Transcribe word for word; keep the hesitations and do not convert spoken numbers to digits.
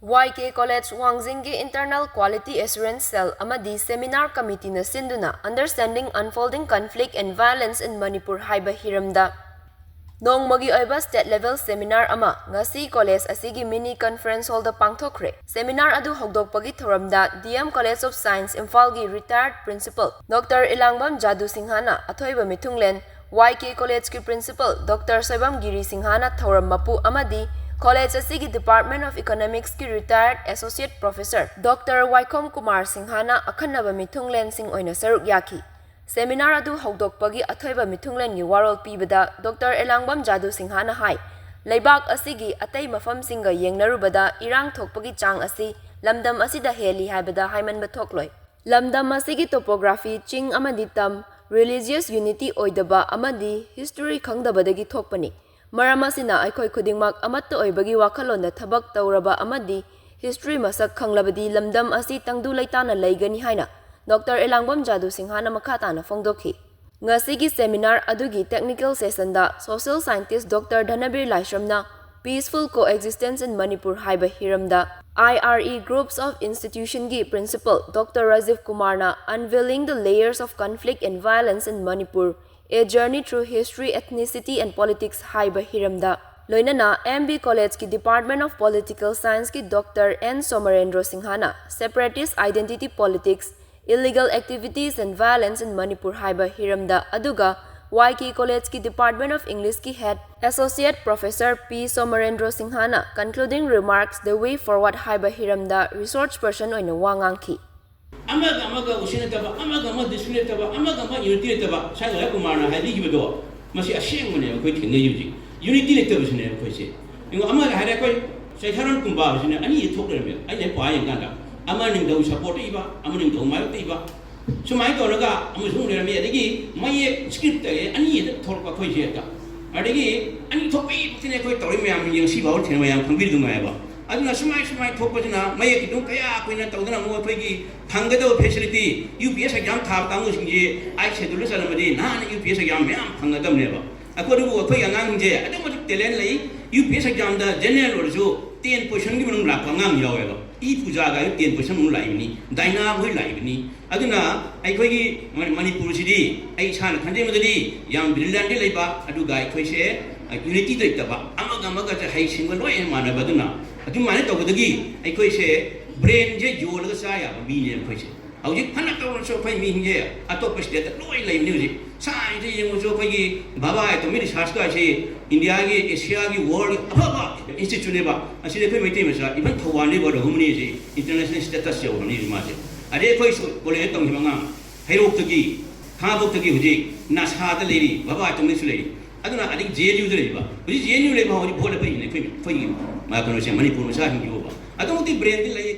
ꯋꯥꯏ K college ꯋꯥꯡꯖꯤꯡꯒꯤ Internal Quality Assurance Cell ꯑꯃꯗꯤ Seminar Committeeꯅ ꯁꯤꯟꯗꯨꯅ Understanding Unfolding Conflict and Violence in Manipur ꯍꯥꯏꯕ ꯍꯤꯔꯝꯗ ꯅꯣꯡꯃꯒꯤ ꯑꯣꯏꯕ state level seminar ꯑꯃ ꯉꯁꯤ ꯀꯣꯂꯦꯖ ꯑꯁꯤꯒꯤ mini conference hallꯗ ꯄꯥꯡꯊꯣꯛꯈ꯭ꯔꯦ꯫ Seminar ꯑꯗꯨ ꯍꯧꯗꯣꯛꯄꯒꯤ ꯊꯧꯔꯝꯗ D M College of Science ꯏꯝꯐꯥꯜꯒꯤ retired principal Doctor ꯏꯂꯥꯡꯕꯝ ꯖꯥꯗꯨ ꯁꯤꯡꯍꯅ ꯑꯊꯣꯏꯕ ꯃꯤꯊꯨꯡꯂꯦꯟ, Y K Collegeꯀꯤ principal Doctor Soibam ꯒꯤꯔꯤ ꯁꯤꯡꯍꯅ ꯊꯧꯔꯝ ꯃꯄꯨ ꯑꯃꯗꯤ ꯀꯣꯂꯦꯖ ꯑꯁꯤꯒꯤ Department of Economicsꯀꯤ retired associate professor Doctor ꯋꯥꯏꯈꯣꯝ ꯀꯨꯃꯥꯔ ꯁꯤꯡꯍꯅ ꯑꯈꯟꯅꯕ ꯃꯤꯊꯨꯡꯂꯦꯟꯁꯤꯡ ꯑꯣꯏꯅ ꯁꯔꯨꯛ ꯌꯥꯈꯤ꯫ Seminar ꯑꯗꯨ ꯍꯧꯗꯣꯛꯄꯒꯤ ꯑꯊꯣꯏꯕ ꯃꯤꯊꯨꯡꯂꯦꯟꯒꯤ ꯋꯥꯔꯣꯜ ꯄꯤꯕꯗ Doctor ꯏꯂꯥꯡꯕꯝ ꯖꯥꯗꯨ ꯁꯤꯡꯍꯅ ꯍꯥꯏ, ꯂꯩꯕꯥꯛ ꯑꯁꯤꯒꯤ ꯑꯇꯩ ꯃꯐꯝꯁꯤꯡꯒ ꯌꯦꯡꯅꯔꯨꯕꯗ ꯏꯔꯥꯡ ꯊꯣꯛꯄꯒꯤ ꯆꯥꯡ ꯑꯁꯤ ꯂꯝꯗꯝ ꯑꯁꯤꯗ ꯍꯦꯜꯂꯤ ꯍꯥꯏꯕꯗ ꯍꯥꯏꯃꯟꯕ ꯊꯣꯛꯂꯣꯏ꯫ ꯂꯝꯗꯝ ꯑꯁꯤꯒꯤ topography, ꯆꯤꯡ ꯑꯃꯗꯤ ꯇꯝ, religious unity ꯑꯣꯏꯗꯕ ꯑꯃꯗꯤ history ꯈꯪꯗꯕꯗꯒꯤ ꯊꯣꯛꯄꯅꯤ꯫ ꯃꯔꯝ ꯑꯁꯤꯅ ꯑꯩꯈꯣꯏ ꯈꯨꯗꯤꯡꯃꯛ ꯑꯃꯠꯇ ꯑꯣꯏꯕꯒꯤ ꯋꯥꯈꯜꯂꯣꯟꯗ ꯊꯕꯛ ꯇꯧꯔꯕ ꯑꯃꯗꯤ history ꯃꯁꯛ ꯈꯪꯂꯕꯗꯤ ꯂꯝꯗꯝ ꯑꯁꯤ ꯇꯪꯗꯨ ꯂꯩꯇꯥꯅ ꯂꯩꯒꯅꯤ ꯍꯥꯏꯅ Doctor ꯏꯂꯥꯡꯕꯝ ꯖꯥꯗꯨ ꯁꯤꯡꯍꯅ ꯃꯈꯥ ꯇꯥꯅ ꯐꯣꯡꯗꯣꯛꯈꯤ꯫ ꯉꯁꯤꯒꯤ seminar ꯑꯗꯨꯒꯤ technical sessionꯗ social scientist Doctor ꯙꯅꯕꯤꯔ ꯂꯥꯏꯁ꯭ꯔꯝꯅ Peaceful Coexistence in Manipur ꯍꯥꯏꯕ ꯍꯤꯔꯝꯗ I R E Groups of Institutionꯒꯤ principal Doctor Rajiv ꯀꯨꯃꯥꯔꯅ Unveiling the Layers of Conflict and Violence in Manipur, A Journey Through History, Ethnicity and Politics ꯍꯥꯏꯕ ꯍꯤꯔꯝꯗ, ꯂꯣꯏꯅꯅ M B Collegeꯀꯤ Department of Political Scienceꯀꯤ Doctor N ꯁꯣꯃꯔꯦꯟꯗ꯭ꯔꯣ ꯁꯤꯡꯍꯅ Separatist Identity Politics, Illegal Activities and Violence in Manipur ꯍꯥꯏꯕ ꯍꯤꯔꯝꯗ, ꯑꯗꯨꯒ Y K Collegeꯀꯤ Department of Englishꯀꯤ head Associate Professor P ꯁꯣꯃꯔꯦꯟꯗ꯭ꯔꯣ ꯁꯤꯡꯍꯅ Concluding Remarks, The Way Forward ꯍꯥꯏꯕ ꯍꯤꯔꯝꯗ resource person ꯑꯣꯏꯅ ꯋꯥ ꯉꯥꯡꯈꯤ꯫ ꯑꯃꯒ ꯑꯃꯒ ꯎꯁꯤꯟꯅꯗꯕ, ꯑꯃꯒ ꯑꯃ ꯗꯤꯁꯄ꯭ꯂꯤꯟ ꯂꯩꯇꯕ, ꯑꯃꯒ ꯑꯃ ꯌꯨꯅꯤꯇꯤ ꯂꯩꯇꯕ, ꯁꯥꯏ ꯂꯥꯏꯔ ꯀꯨꯃꯥꯔꯅ ꯍꯥꯏꯕꯤꯈꯤꯕꯗꯣ, ꯃꯁꯤ ꯑꯁꯦꯡꯕꯅꯦ ꯑꯩꯈꯣꯏ ꯊꯦꯡꯅꯩ ꯍꯧꯖꯤꯛ꯫ ꯌꯨꯅꯤꯇꯤ ꯂꯩꯇꯕꯁꯤꯅꯦ ꯑꯩꯈꯣꯏꯁꯦ꯫ ꯌꯦꯡꯉꯣ, ꯑꯃ ꯍꯥꯏꯔꯦ, ꯑꯩꯈꯣꯏ ꯆꯩꯊꯥꯔꯣꯟ ꯀꯨꯝꯕꯥ ꯍꯥꯏꯁꯤꯅ ꯑꯅꯤ ꯊꯣꯛ ꯂꯩꯔꯝꯃꯦ꯫ ꯑꯩꯅ ꯍꯦꯛ ꯄꯥ ꯌꯦꯡꯀꯥꯟꯗ, ꯑꯃ ꯅꯤꯡꯊꯧ ꯁꯞꯄꯣꯔꯠꯇ ꯏꯕ, ꯑꯃ ꯅꯤꯡꯊꯧ ꯃꯥꯌꯣꯛꯇ ꯏꯕ, ꯁꯨꯃꯥꯏꯅ ꯇꯧꯔꯒ ꯑꯃꯁꯨ ꯑꯃꯨꯛ ꯂꯩꯔꯝꯃꯤ꯫ ꯑꯗꯒꯤ ꯃꯌꯦꯛ ꯁ꯭ꯀ꯭ꯔꯤꯞꯇ ꯑꯅꯤ ꯍꯦꯛꯇ ꯊꯣꯛꯂꯛꯄ ꯑꯩꯈꯣꯏꯁꯦ ꯍꯦꯛꯇ꯫ ꯑꯗꯒꯤ ꯑꯅꯤ ꯊꯣꯛꯄꯒꯤ ꯃꯇꯨꯡ ꯑꯩꯈꯣꯏ ꯇꯧꯔꯤ ꯃꯌꯥꯝꯁꯤꯡꯁꯦ ꯉꯁꯤ ꯐꯥꯎꯕ ꯊꯦꯡꯅ ꯃꯌꯥꯝ ꯈꯪꯕꯤꯔꯤꯗꯨ ꯉꯥꯏꯕ꯫ ꯑꯗꯨꯅ ꯁꯨꯃꯥꯏ ꯁꯨꯃꯥꯏꯅ ꯊꯣꯛꯄꯁꯤꯅ ꯃꯌꯦꯛꯀꯤꯗꯨ ꯀꯌꯥ ꯑꯩꯈꯣꯏꯅ ꯇꯧꯗꯅ ꯑꯃꯨꯛ ꯑꯩꯈꯣꯏꯒꯤ ꯐꯪꯒꯗꯕ facility, U P S exam ꯊꯥꯕ ꯀꯥꯡꯕꯨꯁꯤꯡꯁꯦ Eighth Scheduleꯗ ꯆꯜꯂꯝꯃꯗꯤ ꯅꯍꯥꯟꯅ U P S exam ꯃꯌꯥꯝ ꯐꯪꯒꯗꯕꯅꯦꯕ꯫ ꯑꯩꯈꯣꯏ ꯑꯗꯨꯕꯨ ꯑꯩꯈꯣꯏꯒꯤ ꯑꯉꯥꯡꯁꯦ ꯑꯗꯨꯛ ꯃꯇꯤꯛ talent ꯂꯩ꯫ ꯌꯨ ꯄꯤ ꯑꯦꯁ ꯑꯦꯛꯖꯥꯝꯗ ꯖꯦꯅꯔꯦꯜ ꯑꯣꯏꯔꯁꯨ ꯇꯦꯟ ꯄꯣꯖꯤꯁꯟꯒꯤ ꯃꯅꯨꯡ ꯂꯥꯛꯄ ꯑꯉꯥꯡ ꯌꯥꯎꯋꯦꯕ꯫ ꯏ ꯄꯨꯖꯥꯒ ꯇꯦꯟ ꯄꯣꯖꯤꯁꯟ ꯃꯅꯨꯡ ꯂꯥꯛꯏꯕꯅꯤ, ꯗꯥꯏꯅꯥ ꯍꯣꯏ ꯂꯥꯛꯏꯕꯅꯤ꯫ ꯑꯗꯨꯅ ꯑꯩꯈꯣꯏꯒꯤ ꯃ- ꯃꯅꯤꯄꯨꯔꯁꯤꯗꯤ ꯑꯩ ꯏꯁꯥꯅ ꯈꯟꯖꯕꯗꯗꯤ ꯌꯥꯝ brilliant ꯂꯩꯕ, ꯑꯗꯨꯒ ꯑꯩꯈꯣꯏꯁꯦ unity ꯂꯩꯇꯕ, ꯑꯃꯒ ꯑꯃꯒꯁꯦ ꯍꯩꯁꯤꯡꯕ ꯂꯣꯏꯅ ꯃꯥꯟꯅꯕ꯫ ꯑꯗꯨꯅ ꯑꯗꯨꯃꯥꯏꯅ ꯇꯧꯕꯗꯒꯤ ꯑꯩꯈꯣꯏꯁꯦ brainꯁꯦ ꯌꯣꯜꯂꯒ ꯆꯥ ꯌꯥꯕ ꯃꯤꯅꯦ ꯑꯩꯈꯣꯏꯁꯦ꯫ ꯍꯧꯖꯤꯛ ꯐꯅ ꯇꯧꯔꯁꯨ ꯑꯩꯈꯣꯏ ꯃꯤꯁꯤꯡꯁꯦ ꯑꯇꯣꯞꯄ stateꯇ ꯂꯣꯏ ꯂꯩꯕꯅꯤ꯫ ꯍꯧꯖꯤꯛ ꯁꯥꯏꯟꯁꯇ ꯌꯦꯡꯉꯨꯁꯨ ꯑꯩꯈꯣꯏꯒꯤ ꯕꯕꯥ ꯑꯦꯇꯣꯃꯤꯛ ꯔꯤꯁꯥꯔꯁꯀ ꯍꯥꯏꯁꯤ ꯏꯟꯗꯤꯌꯥꯒꯤ, ꯑꯦꯁꯤꯌꯥꯒꯤ, worldꯒꯤ ꯑꯐꯕ instituteꯅꯦꯕ꯫ ꯑꯁꯤꯗ ꯑꯩꯈꯣꯏ ꯃꯩꯇꯩ ꯃꯆꯥ even ꯊꯧꯕꯥꯜꯗꯒꯤꯐꯥꯎ ꯂꯧꯍꯧꯕꯅꯤ꯫ ꯍꯧꯖꯤꯛ international status ꯌꯧꯔꯕꯅꯤ ꯃꯥꯁꯦ꯫ ꯑꯗꯩ ꯑꯩꯈꯣꯏꯁꯨ ꯀꯣꯂꯦꯖꯇ ꯇꯝꯈꯤꯕ ꯑꯉꯥꯡ ꯍꯩꯔꯣꯛꯇꯒꯤ, ꯈꯥꯉꯕꯣꯛꯇꯒꯤ ꯍꯧꯖꯤꯛ ꯅꯥꯁꯥꯗ ꯂꯩꯔꯤ, ꯕꯕꯥ ꯑꯦꯇꯣꯃꯤꯛꯁꯨ ꯂꯩꯔꯤ꯫ ꯑꯗꯨꯅ ꯑꯗꯒꯤ ꯖꯦ ꯑꯦꯟ ꯌꯨꯗ ꯂꯩꯔꯤꯕ, ꯍꯧꯖꯤꯛ ꯖꯦ ꯑꯦꯟ ꯌꯨ ꯂꯩꯕ ꯍꯧꯖꯤꯛ ꯚꯣꯠ ꯂꯦꯞꯄꯛꯏꯅꯦ ꯑꯩꯈꯣꯏ, ꯑꯩꯈꯣꯏꯒꯤ ꯃ- ꯀꯩꯅꯣꯁꯦ, ꯃꯅꯤꯄꯨꯔ ꯃꯆꯥꯁꯤꯡꯁꯤꯕꯨꯕ꯫ ꯑꯗꯨꯃꯛꯇꯤ brainꯗꯤ ꯂꯩ꯫